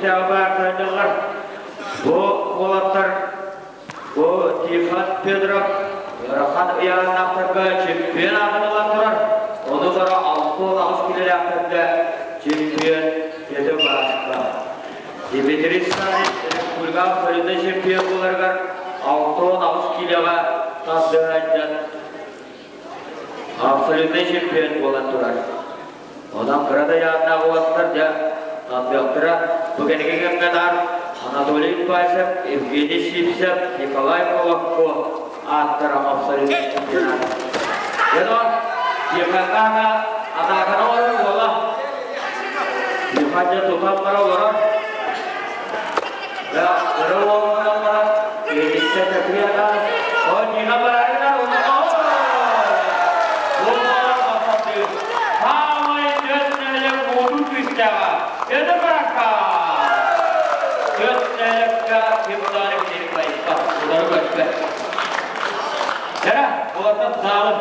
күүстээҕи баар сылдьаллар. Бу уолаттар бу Тихон Федоров ыарахан ыйааһыннаахтарга чемпион аатын ылан турар. Ону бара 68 килэлээхтэргэ чемпион Петр Барашков. Дмитрий Савин республика абсолютнай чемпион буоларыгар 68 килэҕэ тардыһан абсолютнай чемпион буолан турар. Онон кыра да ыйааннаах уолаттар дьэ тардыахтара. Бу кэнники кэмҥэ наар Анатолий Пасев, Евгений Сивцев, Николай Головко ааттара абсолютнай чемпионат. Дьэ, Тихоҥҥа атааканы оҥорор уола. Тихон дьэ тутан бара олорор. Дьэ, кыра уолунан баран, Петиттэн Татьяна, о, Нина Барарина, Саамай дьон муҥутуур күүстээҕэ Петр Баракка! Дьон нэһилиэккэ ким даҕаны кинини кыайбат, утары көрбөт. Дьэ, улахан саалын.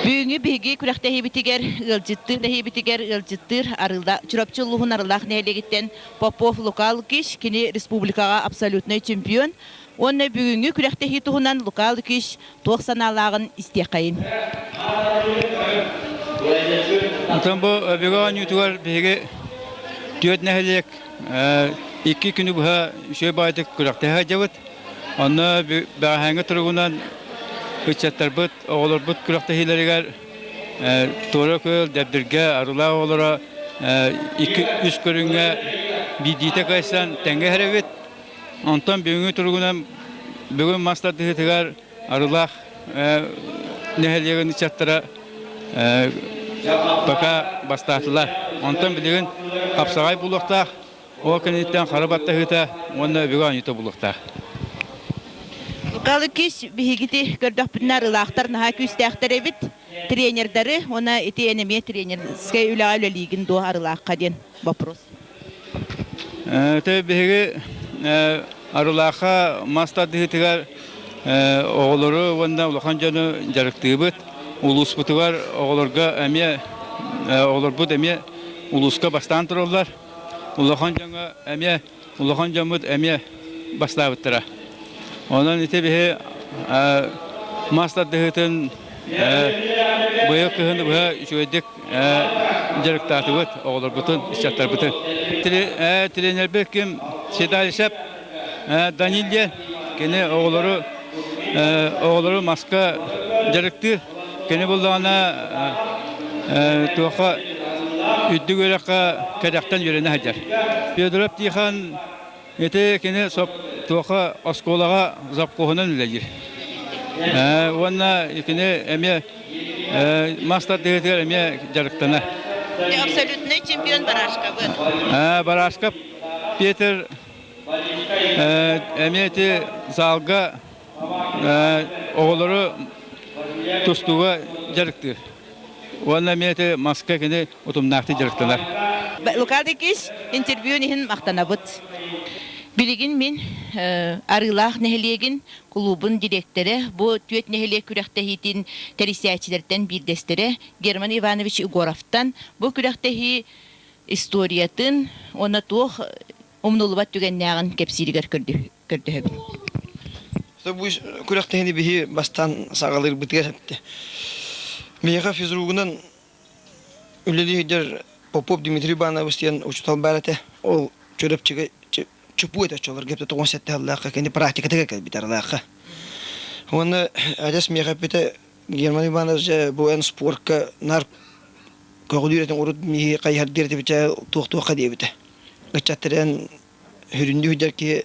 Бүгүҥҥү биһиги күрэхтэһиибитигэр ыалдьыттыыр нэһиибитигэр ыалдьыттыыр Арыла Чурапчы улууһун Арылаах нэһилиэгиттэн Попов Лука Лукич, кини республикаҕа абсолютнай чемпион. Уонна бүгүҥҥү күрэхтэһии туһунан Лука Лукич туох санаалааҕын истиэххэйин. Онтон бу өбүгэ оонньуутугар биһиги түөрт нэһилиэк икки күнү быһа үчүгэй баҕайытык күрэхтэһэ сылдьабыт. Онно бэҕэһээҥҥи туругунан ыччаттарбыт, оҕолорбут күрэхтэһиилэригэр Туора Күөл, Дэбдиргэ, Арылаах оҕолоро икки үс көрүҥҥэ биирдиитэ кыайсан тэҥҥэ иһэрэбит. Онтон бүгүҥҥү туругунан бүгүн мас тардыһыытыгар Арылаах нэһилиэгин ыччаттара пока бастаатылар. Онтон билигин хапсаҕай булуохтаах, ол кэнниттэн хара баттаһыыта уонна өбүгэ оонньуута булуохтаах. Лукалыкис биһигити көрдөхпүтүнэ арылаахтар наһаа күүстээхтэр эбит. Тренердары уонна ити эн эмиэ тренерскэй үлэҕэ үлэлиигин дуо арылаахха диэн вопрос. Тэ биһиги Арылаахха мас тардыһыытыгар оҕолору уонна улахан дьону дьарыктыыбыт. Улууспутугар оҕолорго эмиэ оҕолорбут эмиэ улууска бастаан тураллар. Улахан дьоҥҥо эмиэ улахан дьоммут эмиэ бастаабыттара. Онон ити биһи мас тардыһыытын быйыл кыһын быһа үчүгэйдик дьарыктаатыбыт оҕолорбутун, ыччаттарбытын. Тренербит ким Седалищев Данил диэн кини оҕолору оҕолору маска дьарыктыыр. Кини буллаҕына туохха үрдүк үөрэххэ кэтэхтэн үөрэнэ сылдьар. Федоров Тихон ити кини туохха оскуолаҕа завхоһунан үлэлиир. Уонна кини эмиэ мас тардыһыытыгар эмиэ дьарыктанар. Абсолютный чемпион Барашкабыт. Барашков Петр эмиэ ити залга оҕолору тустууга дьарыктыыр. Уонна эмиэ ити маска кини утумнаахтык дьарыктанар. Лука Дикиш интервью иһин махтанабыт. Билигин мин Арыылаах нэһилиэгин кулуубун дириэктэрэ, бу түөрт нэһилиэк күрэхтэһиитин тэрийсээччилэртэн биирдэстэрэ Герман Иванович Егоровтан бу күрэхтэһии историятын уонна туох умнуллубат түгэннээҕин кэпсииригэр көрдөһөбүн. Бу күрэхтэһиини биһи бастаан саҕалыырбытыгар эттэ. Миэхэ физругунан үлэлии сылдьар Попов Дмитрий Иванович диэн учуутал баар этэ. Ол Чөрөпчүгэ чупуу этэ оччолорго эптэ 97 сыллаахха кини практикатыгар кэлбит аралаахха. Уонна адьас миэхэ эппитэ Герман Иванович бу эн спорка нар көҕүлүүр этиҥ урут миһи хайыһардыыр этибитэ туох-туохха диэбитэ. Ыччаттаран сүрүннүү сылдьар киһи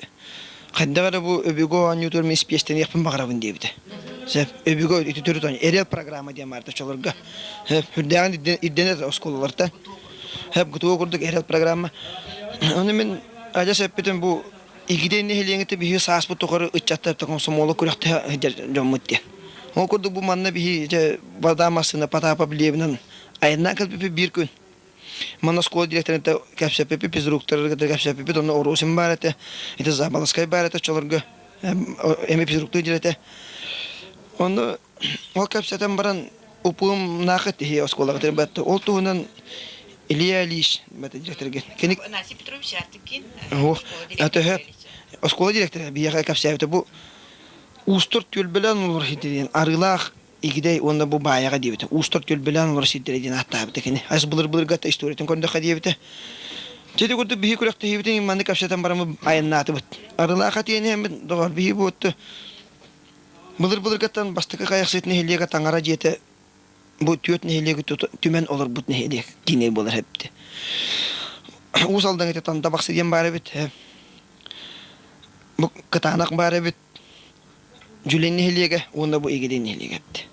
хайдах эрэ бу өбүгэ оонньуутугар мин испиэстэниэхпин баҕарабын диэбитэ. Сөп, өбүгэ ити төрүт оонньуу. Эрэл программа диэн баар оччолорго. Сөп, сүрдээҕин ирдэнэр оскуолаларта. Сөп, ГТО курдук эрэл программа. Ону мин адьас эппитим бу Игидэй нэһилиэҥитэ биһиги сааспыт тухары ыччаттар комсомола күрэхтэһэ сылдьар дьоммут диэн. Ол курдук бу манна биһи дьэ вода массыына Потапов Левинан айаннаан кэлбиппит биир күн. Манна оскуола директорын кэпсэппиппит, физруктары кытта кэпсэппиппит, онно Оросин баар этэ, ити Заболоцкай баар этэ оччолорго, эми физруктуу диир этэ. Онно ол кэпсэтэн баран упуум наахыт иһи оскуолаҕа тирбэтте. Ол туһунан Илья Ильич директорга. Кини Афанасий Петрович Артыкин. Төһө оскуола директора биһиэхэ кэпсээбитэ бу уустур түөлбэлээн олорор сирдэрин арыылаах Игидэй уонна бу Баайаҕа диэбитэ. Уустар түөлбэлээн олорор сирдэрэ диэн ааттаабыта кини. Ас былыр-былыргата историятын көрдөххө диэбитэ. Дьэ курдук биһи күрэхтэһиибитин маннык кэпсэтэн бараммыт айаннаатыбыт. Арыылаах этиэниһэммит доҕор биһи буотtu былыр-былыргаттан бастакы хайахсыт нэһилиэгэ таҥара дьиэтэ бу түөрт нэһилиэги түмэн олорбут нэһилиэк киинэ буолар эбит. Уус Алдан ити Танда Бахсы диэн баар эбит. Бу Кытаанах баар эбит. Дьүлэн нэһилиэгэ уонна бу Игидэй нэһилиэгэ эбит.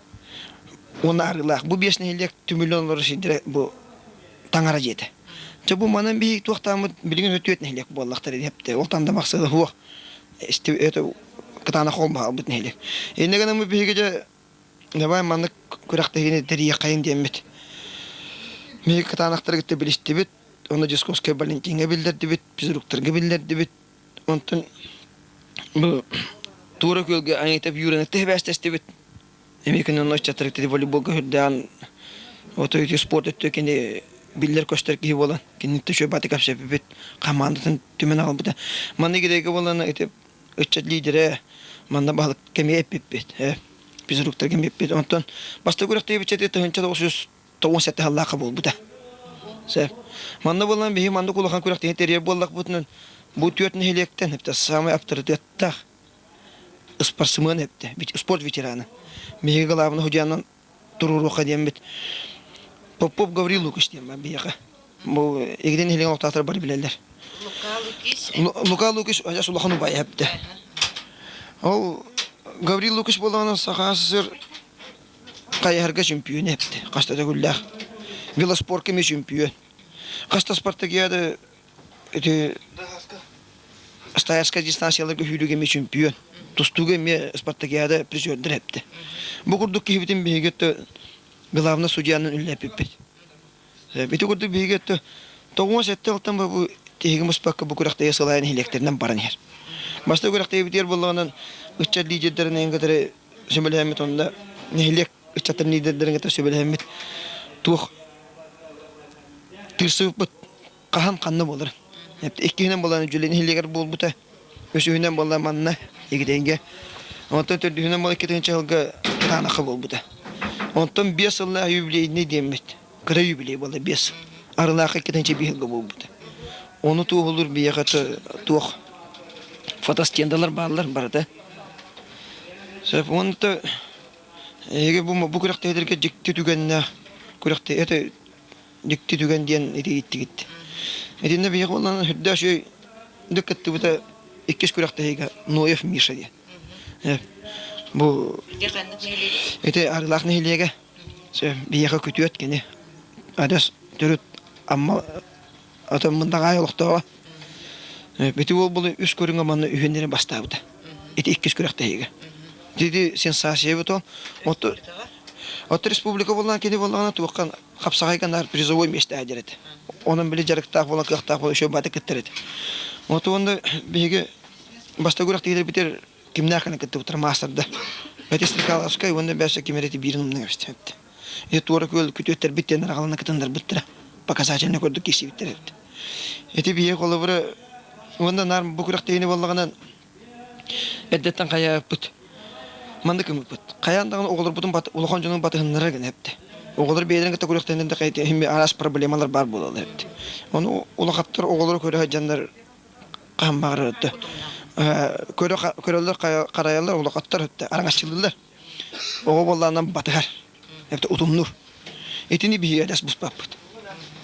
Уонна Арыылаах. Бу биэс нэһилиэк түмүллэн олорор сирдэрэ бу таҥара дьиэтэ. Дьэ бу манан биһиги туохтааммыт билигин түөрт нэһилиэк буоллахтар эбит. Ол Танда Бахсы суох. Это Кытаанах холбоһалбыт нэһилиэк. Иннэ гынан биһиги дьэ Давай маннык күрэхтэһиини тэрийиэххэйиҥ диэммит. Биһиги кытаанахтары кытта билистибит, уонна Дьосковскай Валентиҥҥа биллэрдибит, физруктарга биллэрдибит. Онтон бу Туора Күөлгэ Анитов Юраны тэһибээстэстибит. Эмиэ күн онно ыччаттары волейболга үрдээн ото ити спорт өттө кини биллэр-көстөр киһи буолан киниттэн үчүгэй бааты кэпсэппиппит хамаандатын түмэн аҕалбыта. Манна игирэйгэ буолан ити ыччат лидерэ манна баһылык кэмиэ эппиппит физруктарга эппиппит онтон бастакы күрэхтэһиибит 1997 сыллаахха буолбута сөп манна буолан биһи маннык улахан күрэхтэһии тэрийэр буоллахпытынан бу түөрт нэһилиэктэн эптэ самый авторитеттаах ыспарсымыан эптэ спорт ветерана биһиги главный судьянан туруоруохха диэммит Попов Гаврил Лукич диэн бар биһиэхэ. Бу Игидин нэһилиэгин олохтоохторо бары билэллэр. Лука Лукич. Лука Лукич адьас улахан убайа эптэ. Ол Гаврил Лукич буоллаҕына Саха СССР хайыһарга чөмпүйүөн эптэ. Хаста төгүллээх. Велоспорка эмиэ чөмпүйүөн. Хаста спартакиада ити Стаярскай дистанцияларга сүүрүүгэ эмиэ чөмпүйүөн, тустууга эмиэ спартакиада призердэр эптэ. Бу курдук киһибитин биһиги главный судьянан үлэлэппиппит. Ити курдук биһиги 97 алтан бу тиһиги муспакка бу күрэхтэһии сылайан нэһилиэктэринэн баран иһэр. Бастакы күрэхтэһиибитигэр буоллаҕынан ыччат лидердэрин кытары сүбэлэһэммит онно нэһилиэк ыччаттарын лидердэрин кытары сүбэлэһэммит туох тыырсыбыппыт хаһан ханна буолар. Иккиһинэн буолан Дьүлэ нэһилиэгэр буолбута. Үсүһүнэн буолла манна Игидэйгэ. Онтон төрдүһүнэн буолла иккитинчи сылга Таанахха буолбута. Онтон биэс сыллаах юбилейный диэммит. Кыра юбилей буолла биэс. Арылаахха иккитинчи биэс сылга буолбута. Ону туоһулуур биһиэхэ туох фотостендалар бааллар барыта. Сөп уонна эһиги бу бу күрэхтэһиилэргэ дьикти түгэннээх күрэхтэһии это дьикти түгэн диэн ити иттигит. Итиннэ биһиги буоллаҕына сүрдээх үчүгэй дык кыттыбыта иккис күрэхтэһиигэ Ноев Миша диэн. Бу ити Арыылаах нэһилиэгэ биһиэхэ күтүөт кини адьас төрүт Амма атын Мындаҕаай олохтооҕо. Ити уол буолу үс көрүҥэ манна үһүннэрин бастаабыта. Ити иккис күрэхтэһиигэ. Ити сенсация бит ол. Отто республика буоллаҕына кини буоллаҕына туохха хапсаҕайга наар призовой миэстэ диэр этэ. Онон били дьарыктаах буолан кыахтаах буолан еще баата кыттар этэ. Вот уонна биһиги бастакы күрэхтэһиилэрбитигэр кимнээх гына кыттыбыттар маастарда. Бэти Стрекаловскай уонна бэсэ ким эрэ биирин умнан эбит. Ити туора күөл күтүөттэрбит диэн араҕалана кытыннарбыттара. Показательный курдук киирсибиттэр эбит. Ити биһиги холобура уонна наар бу күрэхтэһиини буоллаҕына Эрдэттэн хайаабыппыт. Маннык гыммыппыт. Хайаан даҕаны оҕолорбутун улахан дьону батыһыннарар гына эбит. Оҕолор бэйэлэрин кытта күрэхтэнэн да иһин араас проблемалар баар буолаллар эбит. Ону улахаттар оҕолору көрө сылдьаннар хаһан баҕарар көрө көрөллөр харайаллар улахаттар араҥаччылыыллар. Оҕо буоллаҕына батыһар. Эбэтэ утумнуур. Итини биһиги эдэс буспаппыт.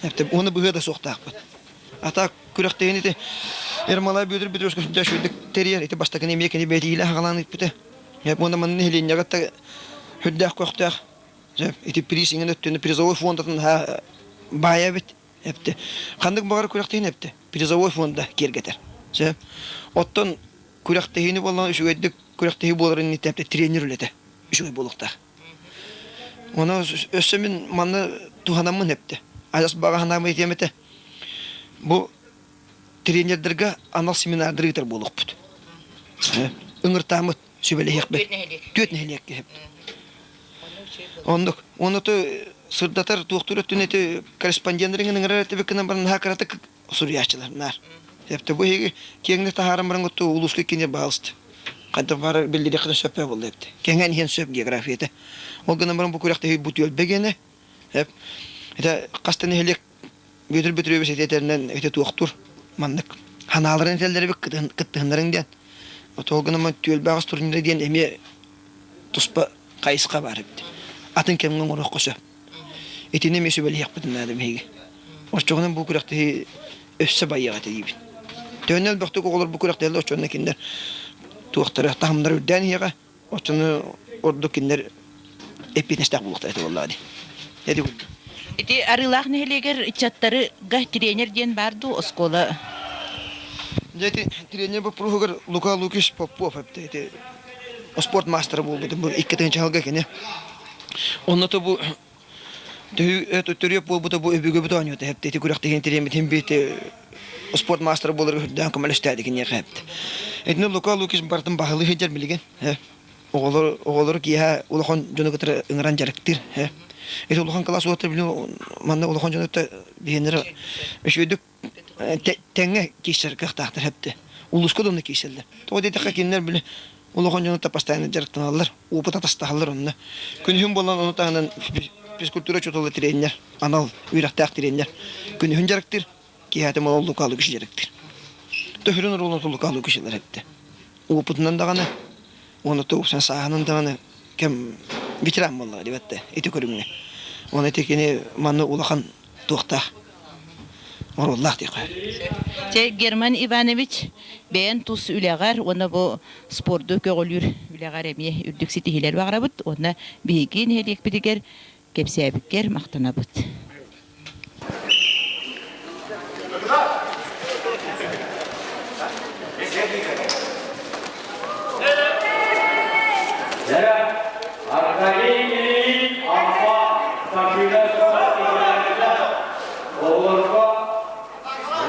Эбэтэ уонна быһыа да суохтаахпыт. Ата күрэхтэһиини ити Ермолай Бүөтүр Петрович сүрдээх тэрийэр. Ити бастакыны эмиэ кини бэйэтиилэ хаҕалаан ыыппыта. Уонна манна нэһилиэнньэҕэ да сүрдээх көхтөөх. Ити приз иҥэн өттүнэ призовой фондатын баайа эбит. Эптэ. Ханнык баҕар күрэхтэһиини эптэ. Призовой фонда киэргэтэр. Сөп. Оттон күрэхтэһиини буоллаҕына үчүгэйдик күрэхтэһии буоларын инниттэн тренер үлэтэ үчүгэй буолуохтаах. Ону өссө мин манна туһанаммын эптэ. Адьас баҕа санаам этиэм этэ. Бу тренердэргэ анал семинардары ыытар буолуохпут. Ыҥыртааммыт сүбэлэһиэхпит. Түөрт нэһилиэк. Түөрт нэһилиэккэ. Оннук. Онно то сырдатар туохтуур өттүн ити корреспонденнарын ыҥырар этибит гынан баран наһаа кыратык суруйааччылар наар. Эптэ бу иһиги киэҥник таһааран баран отту улууска кини баалыст. Хайдах баар биллириэххэ сөп буолла эбит. Кэҥээн иһэн сөп географията. Ол гынан баран бу күрэхтэһии бу түөлбэ гиэнэ. Эп. Это хас да нэһилиэк Бүөтүр Бөтүрүөбүс ити этэринэн ити туохтуур маннык ханааларын этэллэр эбит кыттыһыннарыҥ диэн. Ол гынан түөлбэ аҕыс турнира диэн эмиэ туспа хайысха баар эбит. Атын кэмҥэ оҥоруохха сөп. Итини эмиэ сүбэлэһиэхпитин наада биһиги. Оччоҕунан бу күрэхтэһии өссө байыаҕа этэ диибин. Төһөнөн элбэхтик оҕолор бу күрэхтэһэллэр, оччоҕуна кинилэр туохтара таһымнара үрдээн иһиэҕэ. Оччону ордук кинилэр эппиэтинэстээх буолуохтара этэ буоллаҕа дии. Эти курдук. Ити Арыылаах нэһилиэгэр ыччаттарга тренер диэн баар дуу оскуола? Дьэ ити тренер боппуруоһугар Лука Лукич Попов эптэ ити спорт маастара буолбутум бу 2 сылга кини. Онно то бу төрүөп буолбута бу өбүгэбит оонньуута эптэ ити күрэхтэһиини тириэммитин бити спорт маастара буоларга үрдээн көмөлөстөөдү киниэхэ эптэ. Итини Лука Лукич барытын баһылыы сылдьар билигин. Оҕолор оҕолору киэһэ улахан дьону кытары ыҥыран дьарыктыыр. Ити улахан кылаас уоттар били манна улахан дьону кытта биһиэннэрэ үчүгэйдик тэҥҥэ киирсэр кыахтаахтар эптэ. Улууска да онно киирсэллэр. Тоҕо диэтэххэ кинилэр били улахан дьону кытта постоянно дьарыктаналлар, опыт атастаһаллар онно. Күнүһүн буолан ону таһынан физкультура учуутала тренер, анал үөрэхтээх тренер күнүһүн дьарыктыыр, киэһэтин буолан Лука Лукич дьарыктыыр. Төһөрүн оруолун Лука Лукич ылар эбитэ. Опытынан даҕаны, уонна тугупсан сааһынан даҕаны кэм ветеран буоллаҕа диэбэттэ ити көрүҥҥэ. Уонна ити кини манна улахан туохтаах оруоллаах диэххэ. Чэ, Герман Иванович, бэйэн тус үлэҕэр уонна бу спорду көҕүлүүр үлэҕэр эмиэ үрдүк ситиһиилэр баҕарабыт уонна биһиги нэһилиэкпитигэр кэпсээбиккэр махтанабыт. Аркадий Ильин Амма Оҕолорго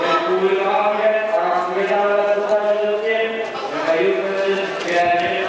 республикаҕа кэлэн Арассыыйа дьаһалтатын Михаил Федорович Кирякин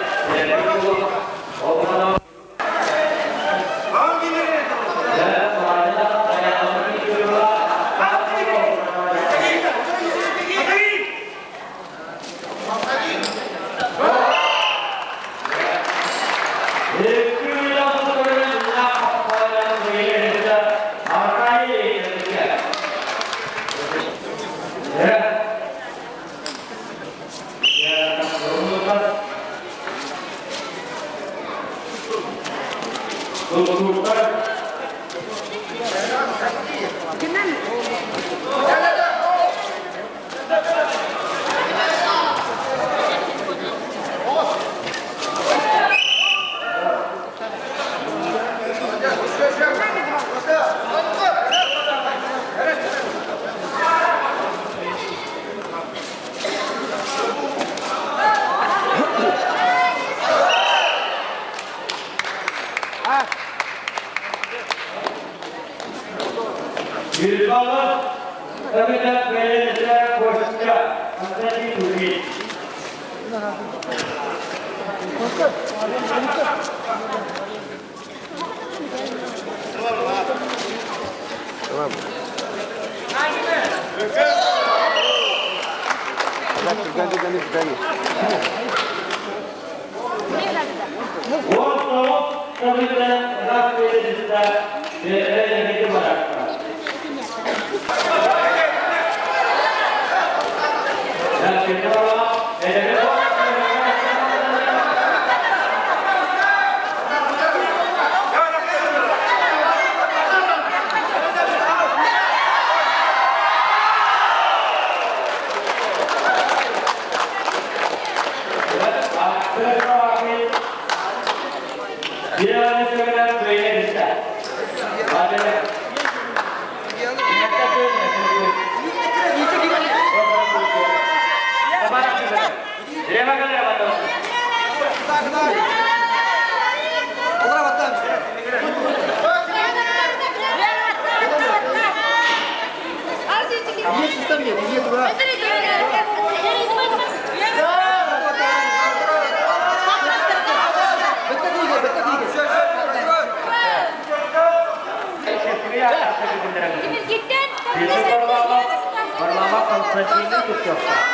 Варлама Константины туттуохтаах.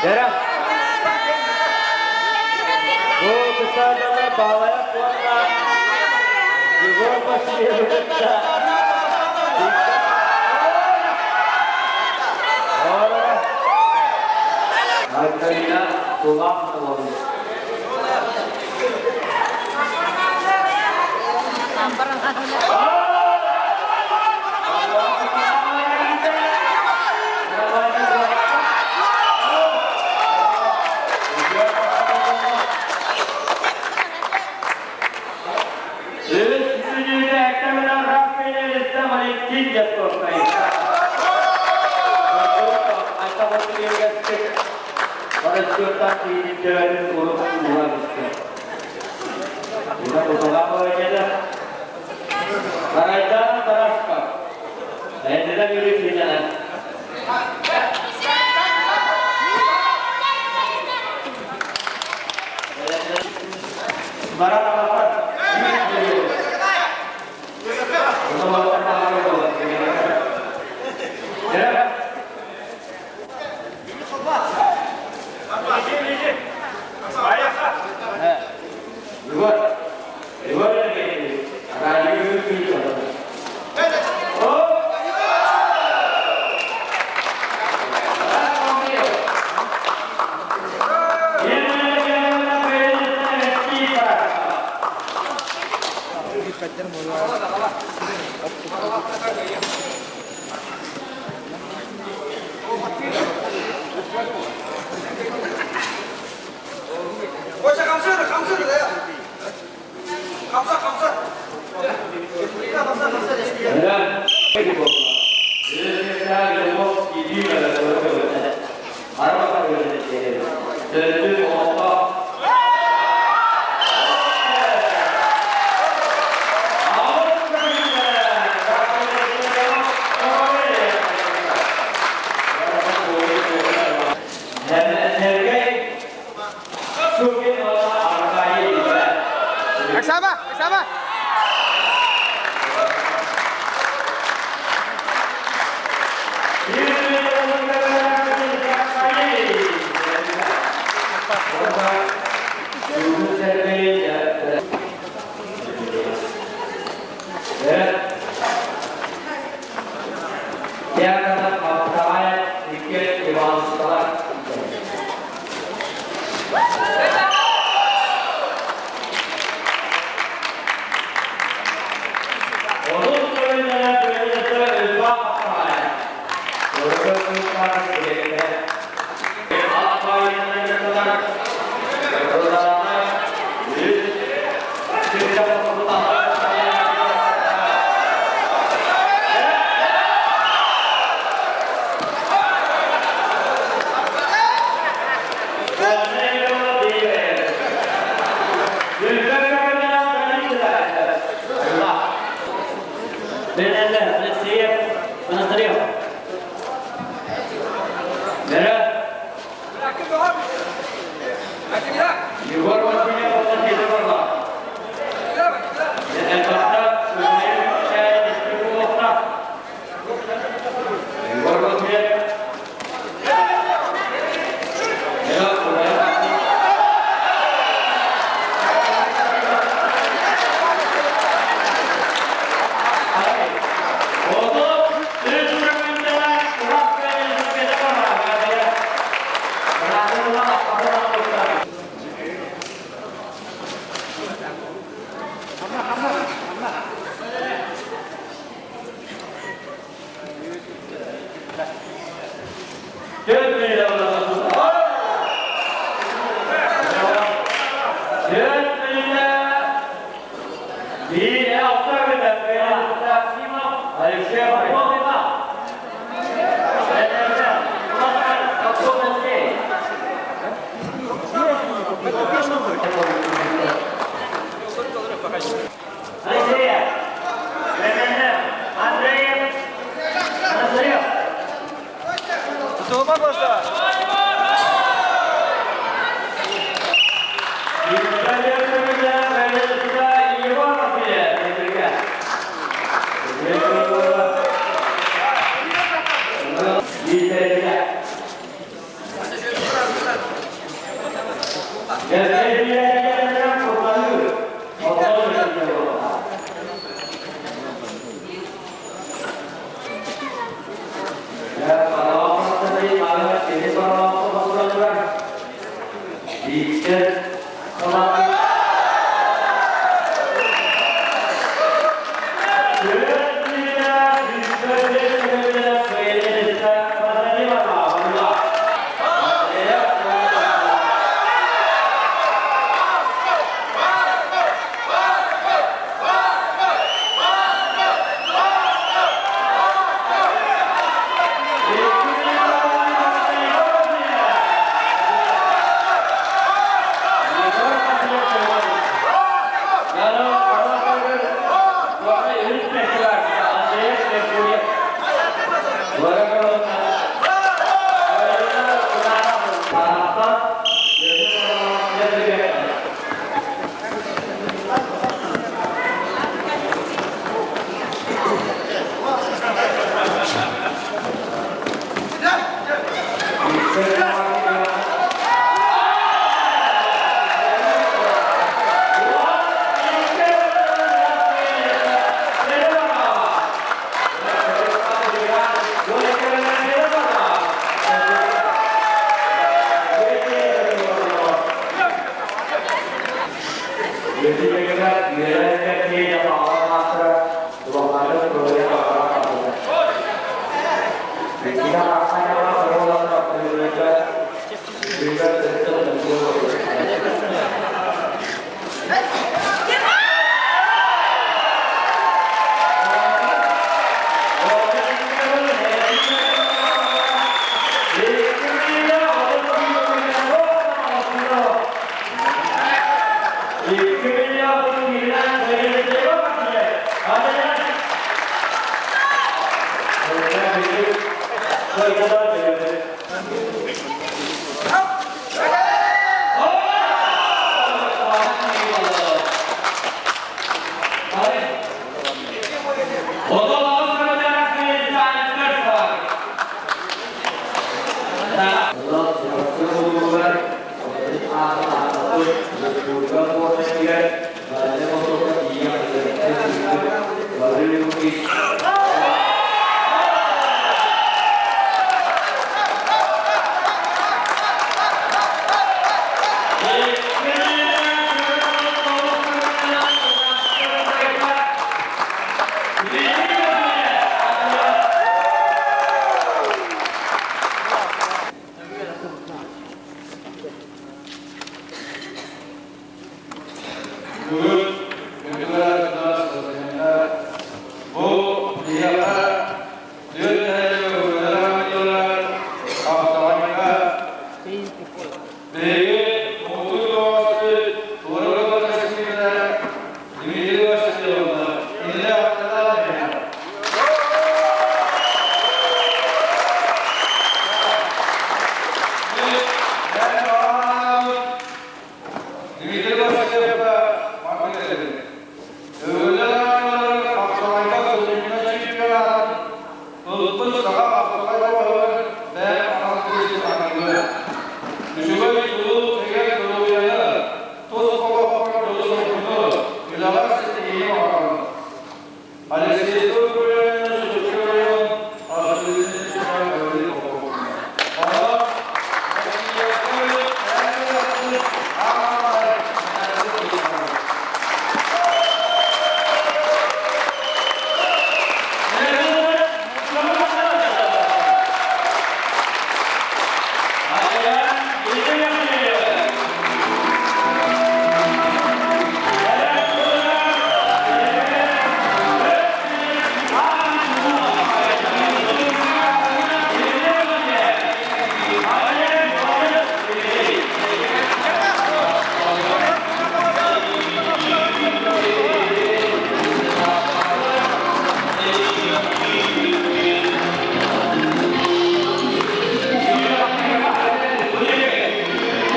Дэрэ. Бу кытаананы Баалайа уонна Егор Васильевы кытта Айталина Тулахова. Валентин Дьякковскай. Парашюттан киирин төбөтүн урут уура түстэ. Арайдаан Тараска. Эндена бүрү синэнэ. Баран алапар. Оксана! Оксана!